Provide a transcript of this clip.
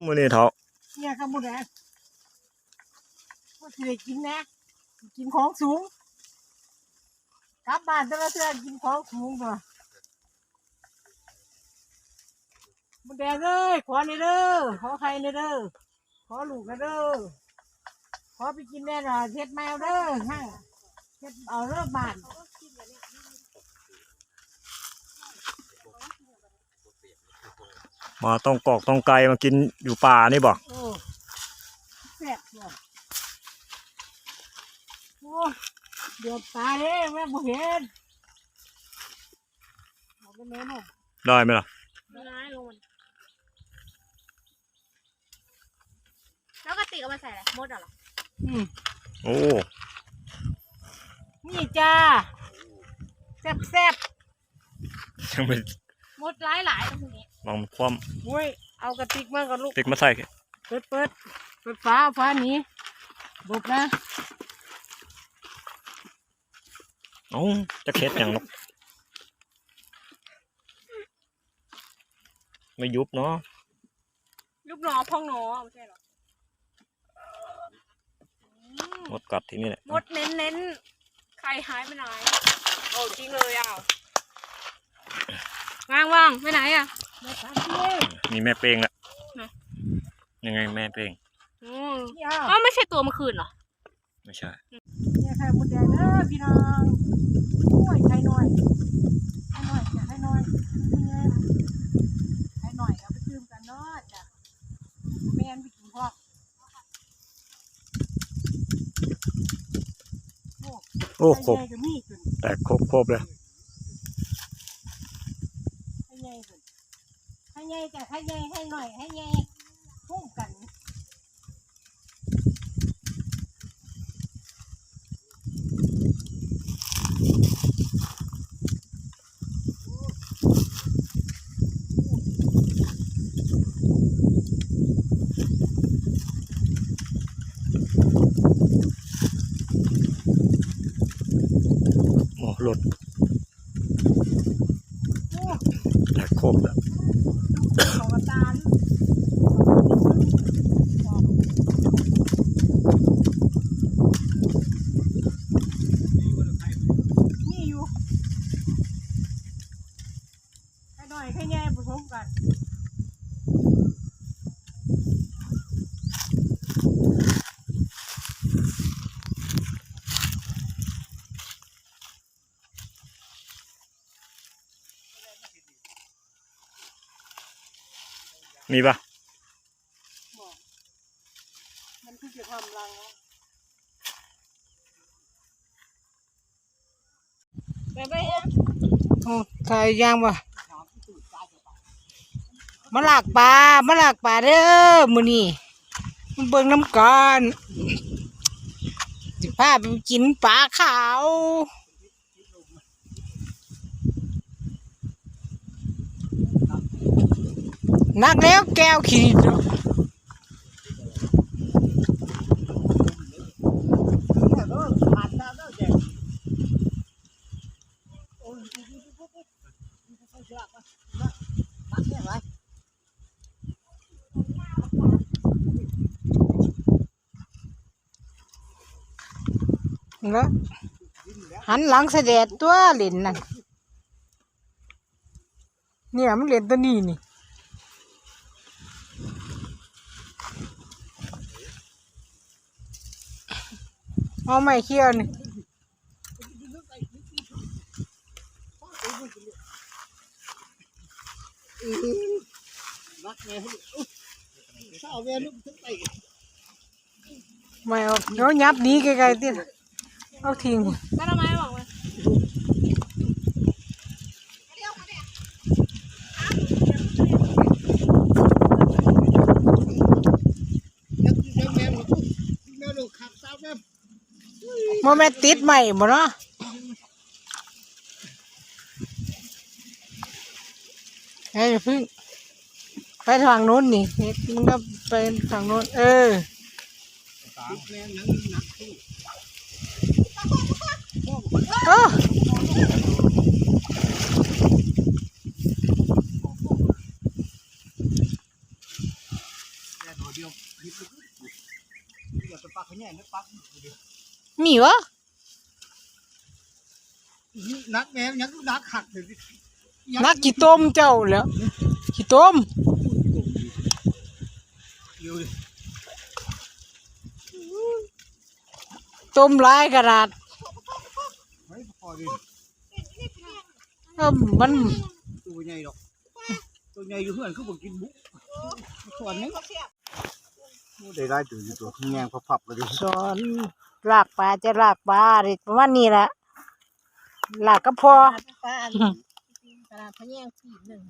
ມື້ນີ້ເຖົ້າ ເນຍ ຄຳໝົດແລ້ວ ບໍ່ຊິໄດ້ກິນແນ່ ກິນຂອງສູງ ກັບບ້ານແຕ່ລະເທື່ອກິນຂອງສູງຕົວະ ມົດແດງເອີຍ ຂໍແນ່ເດີ ຂໍໄຂ່ແນ່ເດີ ຂໍລູກແນ່ເດີ ຂໍໄປກິນແນ່ລະ ເຮັດໃໝ່ເອົາເດີ ເຮັດເອົາເດີບ້ານ. ມາຕ້ອງກອກຕ້ອງໄກ່ມາກິນຢູ່ປ່ານີ້ບໍ່? ໂອ້ ແຊບຕົວະ ໂອ້ ດຽວຕາເດ້ ແມ່ບໍ່ເຫັນ ເອົາໄປແມ່ນະ ໄດ້ໄໝລະ? ໄດ້ລົງມັນ ແລ້ວກະຕິກເອົາມາໃສ່ລະ ໝົດແລ້ວລະ? ອືມ ໂອ້ ນີ້ຈ້າ ແຊບໆ ຍັງໄປ ໝົດຫຼາຍໆ ຕອນນີ້ ລອງຄວ່ຳ ໂອ້ຍ ເອົາກະຕິກມາກ່ອນລູກ ຕິກມາໃສ່ ເປີດ ເປີດ ເປີດຝາ ເອົາຝາໜີ ບົບນະ ເອົ້າ ຈັກເຮັດຫຍັງລູກ ໄມ່ຍຸບເນາະ ຍຸບໜໍ ພອງໜໍ ບໍ່ໃຊ່ເນາະ ອືມ ມົດກັດທີ່ນີ້ແຫຼະ ມົດເນັ້ນໆ ໄຂ່ຫາຍໄປໄໝ? ໂອ້ ຈິງເລີຍ ອ້າວ ວາງໆ ໄປໄໝອະ? ມີແມ່ເປ້ງລະ ຮະ ຍັງໄງແມ່ເປ້ງ ໂອ້ ເອົ້າ ເອົ້າ ໄມ່ໃຊ່ຕົວເມື່ອຄືນເນາະ? ໄມ່ໃຊ່ ເນຍ ໄຂ່ມົດແດງເດີພີ່ນ້ອງ ໂອ້ຍ ໄຂ່ນ້ອຍ ໄຂ່ນ້ອຍຈ້າ ໄຂ່ນ້ອຍ ໄຂ່ນ້ອຍ ເອົາໄປຕື່ມກັນເນາະຈ້າ ແມ່ນໄປກິນພ້ອມ ໂອ້ ໂອ້ ໄຂ່ໃຫຍ່ກໍມີ ແຕກຄົບໆ ເລີຍ ໄຂ່ໃຫຍ່ ໄຂ່ໃຫຍ່ຈ້າ ໄຂ່ໃຫຍ່ ໄຂ່ນ້ອຍ ໄຂ່ໃຫຍ່ ໂຮມກັນ ໂອ້ ລົດ ແຕກຄົບແລ້ວ ເຂົາວ່າຕານ ມີຢູ່ ໄຂ່ນ້ອຍໄຂ່ໃຫຍ່ປະສົມກັນ. ມີປະ? ບໍ່ ມັນຄືຈະທຳລັງເນາະ. ໄປໄປ ໂອ້ ຖ່າຍຢ່າງບໍ່? ມາລາກປາ ມາລາກປາເດີ ມື້ນີ້ ມາເບິ່ງນຳກັນ ຊິພາໄປກິນປາຂາວ. ໜັກແລ້ວແກ້ວຂີ້ດິນເນາະ. ເນາະ ຫັນຫຼັງໃສ່ແດດຕົວະ ຫຼິ້ນນັ້ນ ເນ່ຍ ມັນຫຼິ້ນຕົວນີ້ນີ້ ເອົາໄມ້ເຄີຍນີ້. ໄມ້ອອກ ເອົາຫຍັບໜີໄກໆ ຕິ ເອົາຖິ້ມ. ບໍ່ແມ່ນຕິດໄມ້ບໍ່ເນາະ? ເອີ ຢ່າເພິ່ງ ໄປທາງໂນ້ນນີ້ ເຮັດ ມັນກໍໄປທາງໂນ້ນ ເອີ ເອີ. ຕົວດຽວ ມີວະ? ໜັກແມ່ນຫຍັງ ໜັກຄັກເດ. ໜັກຂີ້ຕົມເຈົ້າແຫຼ້ວ ຂີ້ຕົມ ເດ ຕົ້ມຫຼາຍຂະໜາດ ໄວ້ພໍດີ ເອີ ມັນ ຕົວໃຫຍ່ດອກ ຕົວໃຫຍ່ຢູ່ເຮືອນຄືບໍ່ກິນບຸ ສ່ວນໜຶ່ງ ໂອ້ ໄດ້ຫຼາຍຕົວຢູ່ຕົວ ແຍງພັບໆ ເລີຍເດ. ສອນລາກປາ ຈະລາກປາ ເຮັດປະມານນີ້ລະ ລາກກັບພໍ່ ປາ ຕະຫຼາດພະແຍງ ປີບໜຶ່ງ.